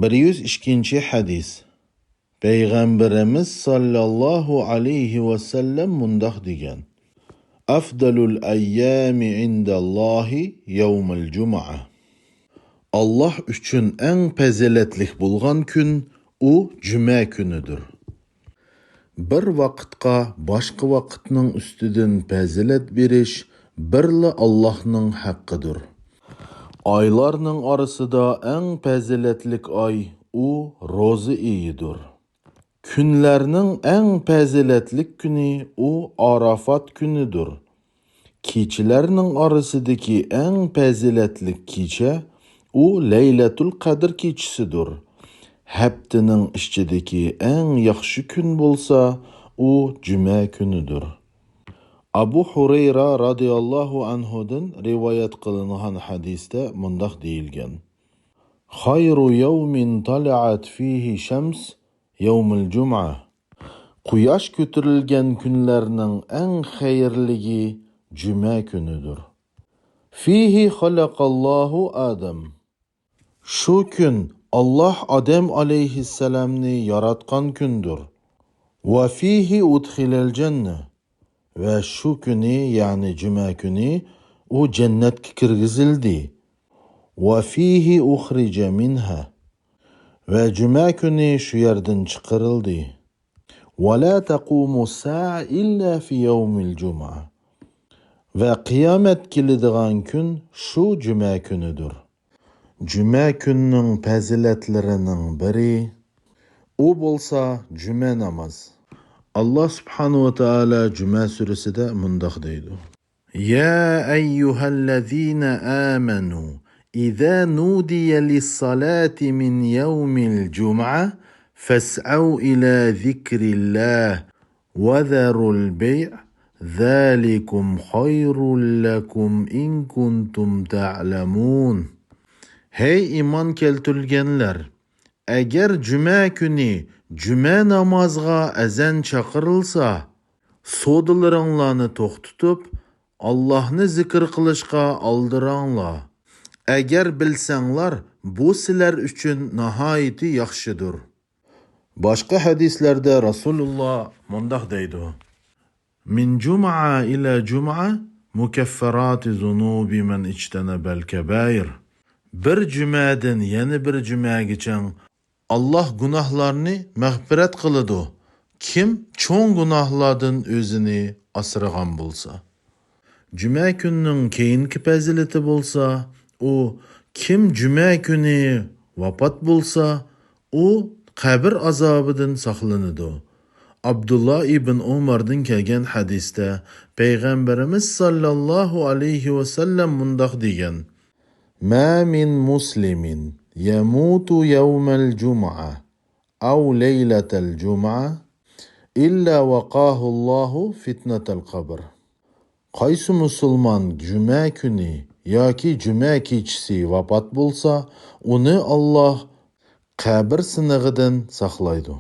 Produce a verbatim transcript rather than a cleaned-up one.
بىر يۈز ئىككىنچى ھەدىس. پەيغەمبىرىمىز ساللاللاھۇ ئەلەيھى ۋەسەللەم مۇنداق دېگەن: «ئەفدەلۇل ئەييامى ئىندەللاھى يەۋمۇل جۇمۇئە.» ئاللاھ ئۈچۈن ئەڭ پەزىلەتلىك بولغان كۈن ئۇ جۈمە كۈنىدۇر. بىر ۋاقىتقا باشقا ۋاقىتنىڭ ئۈستىدىن پەزىلەت بېرىش بىرلا ئاللاھنىڭ ھەققىدۇر. ئايلارنىڭ ئارىسىدا ئەڭ پەزىلەتلىك ئاي ئۇ روزا ئېيىدۇر. كۈنلەرنىڭ ئەڭ پەزىلەتلىك كۈنى ئۇ ئارافات كۈنىدۇر. كېچىلەرنىڭ ئارىسىدىكى ئەڭ پەزىلەتلىك كېچە ئۇ لەيلەتۇل قەدىر كېچىسىدۇر. ھەپتىنىڭ ئىچىدىكى ئەڭ ياخشى كۈن بولسا ئۇ جۈمە كۈنىدۇر. ئەبۇ ھۇرەيرە رازىياللاھۇ ئەنھۇدىن رىۋايەت قىلىنغان ھەدىستە مۇنداق دېيىلگەن: «خەيرۇ يەۋمىن تەلەئەت فىھى شەمس يەۋمۇل جۇمۇئە.» قۇياش كۆتۈرۈلگەن كۈنلەرنىڭ ئەڭ خەيرلىكى جۈمە كۈنىدۇر. فىھى خەلەقەللاھۇ ئادەم. شۇ كۈن ئاللاھ ئادەم ئەلەيھىسسالامنى ياراتقان كۈندۇر. ۋە فىھى ئۇدخىلەل جەننە. ۋە شۇ كۈنى، يەنى جۈمە كۈنى ئۇ جەننەتكە كىرگۈزۈلدى. ۋە فىھى ئۇخرىجە مىنھا. ۋە جۈمە كۈنى شۇ يەردىن چىقىرىلدى. ۋە لا تەقۇمۇ سائە ئىللا فى يەۋمىل جۇمۇئە. ۋە قىيامەت كېلىدىغان كۈن شۇ جۈمە كۈنىدۇر. جۈمە كۈننىڭ پەزىلەتلىرىنىڭ بىرى، ئۇ بولسا جۈمە ناماز. ئاللاھ سۇبھانەھۇ ۋە تائالا جۈمە سۈرىسىدە مۇنداق دەيدۇ: يا أيها الذين آمنوا إذا نودي للصلاة من يوم الجمعة فاسعوا إلى ذكر الله وذروا البيع ذلكم خير لكم إن كنتم تعلمون. ھەي ئىمان كەلتۈرگەنلەر! ئەگەر جۈمە كۈنى جۈمە نامازىغا ئەزان چاقىرىلسا، سودىلىرىڭلارنى توختىتىپ، ئاللاھنى زىكىر قىلىشقا ئالدىراڭلار. ئەگەر بىلسەڭلار، بۇ سىلەر ئۈچۈن ناھايىتى ياخشىدۇر. باشقا ھەدىسلەردە رەسۇلۇللاھ مۇنداق دەيدۇ: من جمعة إلى جمعة مكفرات ذنوب من اجتنب الكبائر. بىر جۈمەدىن يەنە بىر جۈمەگىچە ئاللاھ گۇناھلارنى مەغپىرەت قىلىدۇ، كىم چوڭ گۇناھلاردىن ئۆزىنى ئاسرىغان بولسا. جۈمە كۈننىڭ كېيىنكى پەزىلىتى بولسا، ئۇ كىم جۈمە كۈنى ۋاپات بولسا، ئۇ قەبرە ئازابىدىن ساقلىنىدۇ. ئابدۇللا ئىبن ئۆمەردىن كەلگەن ھەدىستە پەيغەمبىرىمىز ساللاللاھۇ ئەلەيھى ۋەسەللەم مۇنداق دېگەن: ما من مسلم يموت يوم الجمعة أو ليلة الجمعة إلا وقاه الله فتنة القبر. قايسى مۇسۇلمان جۈمە كۈنى ياكى جۈمە كېچىسى ۋاپات بولسا، ئۇنى ئاللاھ قەبرە سىنىغىدىن ساقلايدۇ.